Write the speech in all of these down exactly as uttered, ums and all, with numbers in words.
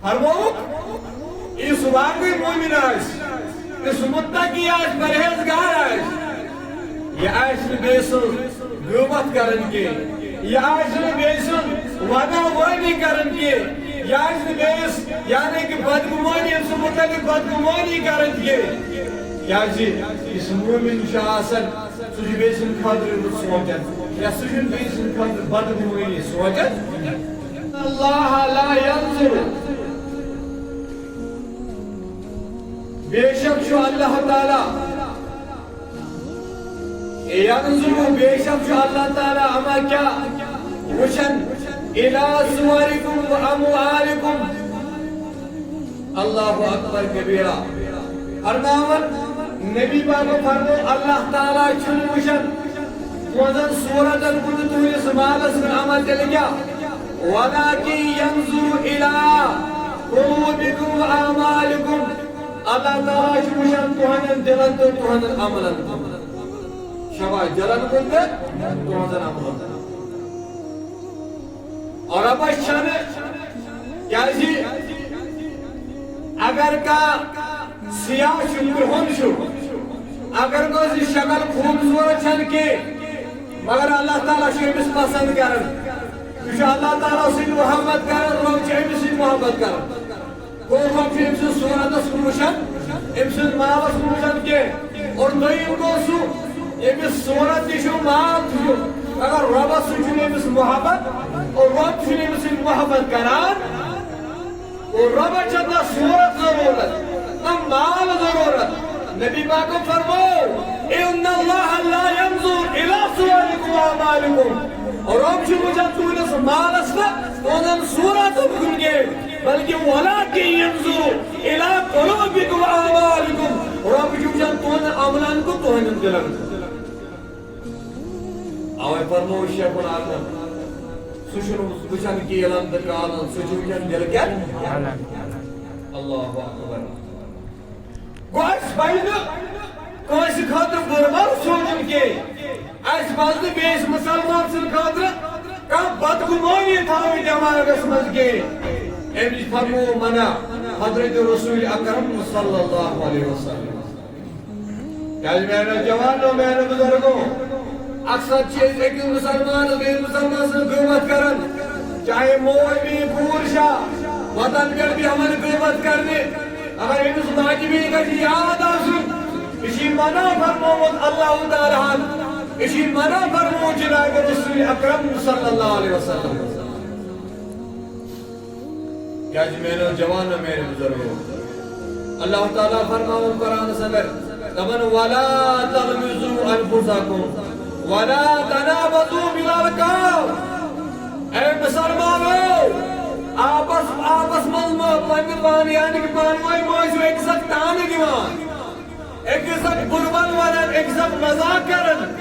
فرمووُکھ، یُس واقعی مومن آسہِ، یُس متقی آسہِ، پرہیزگار آسہِ، یہِ آسہِ نہٕ بیٚیہِ سٕنٛز غیبت کران کینٛہہ، یہِ آسہِ نہٕ بیٚیہِ سٕنٛز وَداوٲنی کران کینٛہہ، یہِ آسہِ نہٕ بیٚیِس، یعنی کہِ بدگُمٲنی، أمۍ سٕنٛدِ مُتعلِق بدگُمٲنی کران کینٛہہ۔ کیٛازِ یُس مومن چھُ آسان، سُہ چھُ بیٚیہِ سٕنٛدِ خٲطرٕ رُت سونٛچان، یا سُہ چھُنہٕ بیٚیہِ سٕنٛدِ خٲطرٕ بدگُمٲنی سونٛچان۔ اللہ لا ينظر، بے شک چھُ اللہ تعالیٰ، ينظر، بے شک چھُ اللہ تعالیٰ، اما کیٛاہ وٕچھان، إلى صوركم وأموالكم۔ اللہ اکبر کبیرہ۔ فرماوان، نبی پاکو فرمو، اللہ تعالیٰ چھُنہٕ وٕچھان تُہنٛزن صورتن کُن، تُہنٛدِس مالس کُن، اما تیٚلہِ کیٛاہ؟ ولكن ينظر إلى قلوبكم وأعمالكم۔ اللہ تعالیٰ چھُ وٕچھان تُہنٛدٮ۪ن دِلن تہٕ تُہنٛدٮ۪ن عملن کُن۔ شاباش، دِلن کُن تہٕ تُہنٛزن عملن کُن۔ اور رۄبس چھنہٕ، کیازِ اگر کانٛہہ سیاہ چھُ، کرٛہُن چھُ، اگر کٲنٛسہِ شکل خوٗبصوٗرت چھنہٕ کینٛہہ، مگر اللہ تعالیٰ چھُ أمِس پسنٛد کران، یہِ چھُ اللہ تعالیٰ سۭتۍ محبت کران، رۄب چھُ أمِس سۭتۍ محبت کران۔ گوٚو، رۄب چھُ أمۍ سٕنٛز صوٗرتس کُن وٕچھان، أمۍ سٕنٛز مالس کُن وٕچھان کینٛہہ۔ اور دوٚیِم گوٚو سُہ، ییٚمِس صوٗرت تہِ چھُ، مال تہِ چھُ، مگر رۄبس سۭتۍ چھُنہٕ أمِس محبت، اور رۄب چھُنہٕ أمِس سۭتۍ محبت کران۔ اور رۄبس چھَنہٕ نہ صوٗرت ضروٗرت، نہ مال ضروٗرت۔ نبی پاکن فرموو، "إن الله لا ينظر إلى صوركم وأعمالكم۔" رۄب چھُ وٕچھان تُہٕنٛدِس مالس تہٕ تُہٕنٛزن صوٗرتن کُن کینٛہہ۔ بلکہ ولكن ينظر إلى قلوبكم وأعمالكم۔ رۄب چھُ وٕچھان تُہنٛدٮ۪ن عملن کُن، تُہنٛدٮ۪ن دِلن کُن۔ اوے فرموو شیخ العالمن، سُہ چھُنہٕ وٕچھان کیلن تہٕ کالن، سُہ چھُ وٕچھان دِل کٮ۪ن۔ اللہ اکبر۔ گوٚو اَسہِ پَزِ نہٕ کٲنٛسہِ خٲطرٕ بُرٕ بھل سونٛچُن کینٛہہ۔ اَسہِ پَزِ نہٕ بیٚیِس مُسلمان سٕنٛدِ خٲطرٕ کانٛہہ بدگُمٲنی تھاوٕنۍ دٮ۪ماغَس منٛز کینٛہہ۔ أمِس فرموو منع حضرت رسول اکرم صلی اللہ علیہ وسلم۔ کیٛازِ میٛانیو جوانو، میٛانیو بُزرگو، اکثر چھِ أسۍ أکِس مُسلمانَس بیٚیِس مُسلمان سٕنٛز غیبت کران، چاہے موج بیٚیہِ کوٗر چھا، وطن پٮ۪ٹھ بیٚہوان غیبت کرنہِ۔ اگر أمِس ماجہِ بیٚنہِ گژھِ یاد آسُن، یہِ چھُ منع فرمومُت اللہ تعالیٰ ہن، یہِ چھُ منع فرمومُت جناب رسول اکرم صلی اللہ علیہ وسلم۔ کیٛازِ میٛانیو جوانو، میٛانیو بُزرگو، اللہ تعالیٰ فرماوان قرآنس اندر، دپان، "ولا تلمزوا انفسکم ولا تنابزوا بالالقاب۔" اے مسلمانو، آپس، آپس منٛز مہ، پننہِ پانہٕ، یعنی کہِ پانہٕ وٲنۍ مہ ٲسِو أکِس اکھ تانہٕ دِوان، أکِس اکھ بُرٕ بھل ونان، أکِس اکھ مذاق کران۔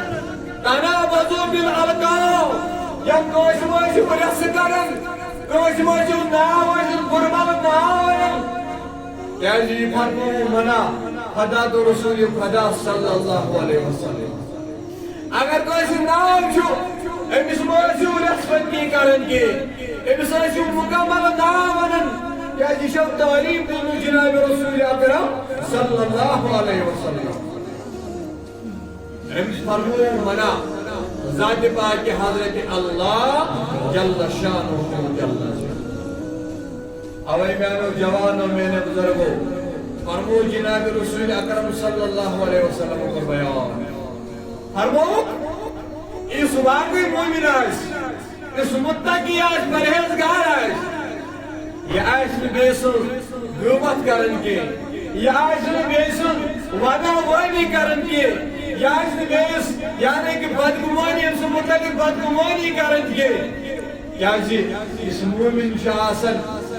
تنابزوا بالالقاب، یا کٲنٛسہِ مہ ٲسِو رٮ۪ژھٕ کران، کٲنٛسہِ مہ ٲسِو ناو، ٲسِو بُرٕ بھل ناو ونان۔ کیٛازِ یہِ فرموو منع خدا تہٕ رسول خدا صلی اللہ علیہ وسلم۔ اگر کٲنٛسہِ ناو چھُ، أمِس مہ ٲسِو رٮ۪ژھپٔتی کران کینٛہہ، أمِس ٲسِو مُکمل ناو ونان، کیٛازِ یہِ چھو تعریٖف دِنُک جناب رسول اکرم صلی اللہ علیہ وسلم۔ أمِس فرموو منع ذاتِ پاکِ حضرت اللہ جل شانہ جل جلالہ۔ اوے میانیو جوانو، میانیو بزرگو، فرموو جناب رسول اکرم صلی اللہ علیہ وسلم کوٚر بیان۔ فرمووُکھ، یُس واقعی مومن آسہِ، یُس متقی آسہِ، پرہیزگار آسہِ، یہِ آسہِ نہٕ بیٚیہِ سٕنٛز غیبت کران کینٛہہ، یہِ آسہِ نہٕ بیٚیہِ سٕنٛز وَداوٲنی کران کینٛہہ، یہِ آسہِ نہٕ بیٚیِس، یعنی کہِ بدگُمٲنی، أمۍ سٕنٛدِ مُتعلِق بدگُمٲنی کران کینٛہہ۔ کیٛازِ یُس مومِن چھُ آسان،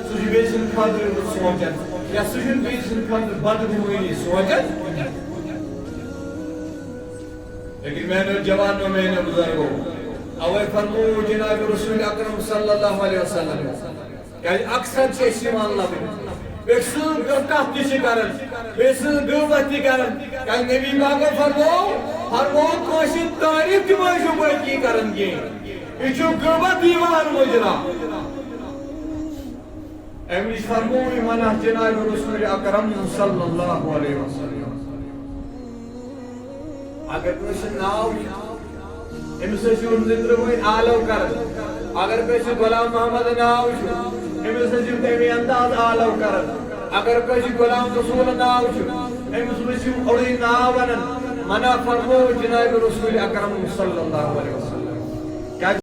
سُہ چھُ بیٚیہِ سٕنٛدِ خٲطرٕ رُت سونٛچان، یا سُہ چھُنہٕ بیٚیہِ سٕنٛدِ خٲطرٕ بدگُمٲنی سونٛچان۔ لیکن میانیو جوانو، میانیو بزرگو، اوے فرموو جناب رسول اکرم صلی اللہ علیہ وسلم، کیازِ اکثر چھِ أسۍ یِوان لبنہٕ، بیٚیہِ سٕنٛز کتھ تہِ چھِ کران، بیٚیہِ سٕنٛز غیبت تہِ کران۔ کیازِ نبی پاکو فرموو، فرموو کٲنٛسہِ ہٕنٛز تعریٖف تہِ مہ ٲسِو بٲقی کران کینٛہہ، یہِ چھُ غیبت یِوان مُجرا۔ أمۍ نِش فرموو یہِ منع جناب رسول اکرم صلی اللہ علیہ وسلم۔ اگر کٲنٛسہِ ناو چھُ، أمِس ٲسِو نِندرٕ وٲنۍ آلو کران۔ اگر کٲنٛسہِ غلام محمد ناو چھُ، أمِس ٲسِو تَمے انداز آلو کران۔ اگر کٲنٛسہِ غلام رسول ناو چھُ، أمِس ٲسِو اوٚڑُے ناو وَنان۔ منع فرموو جناب رسول اکرم صلی اللہ علیہ وسلم۔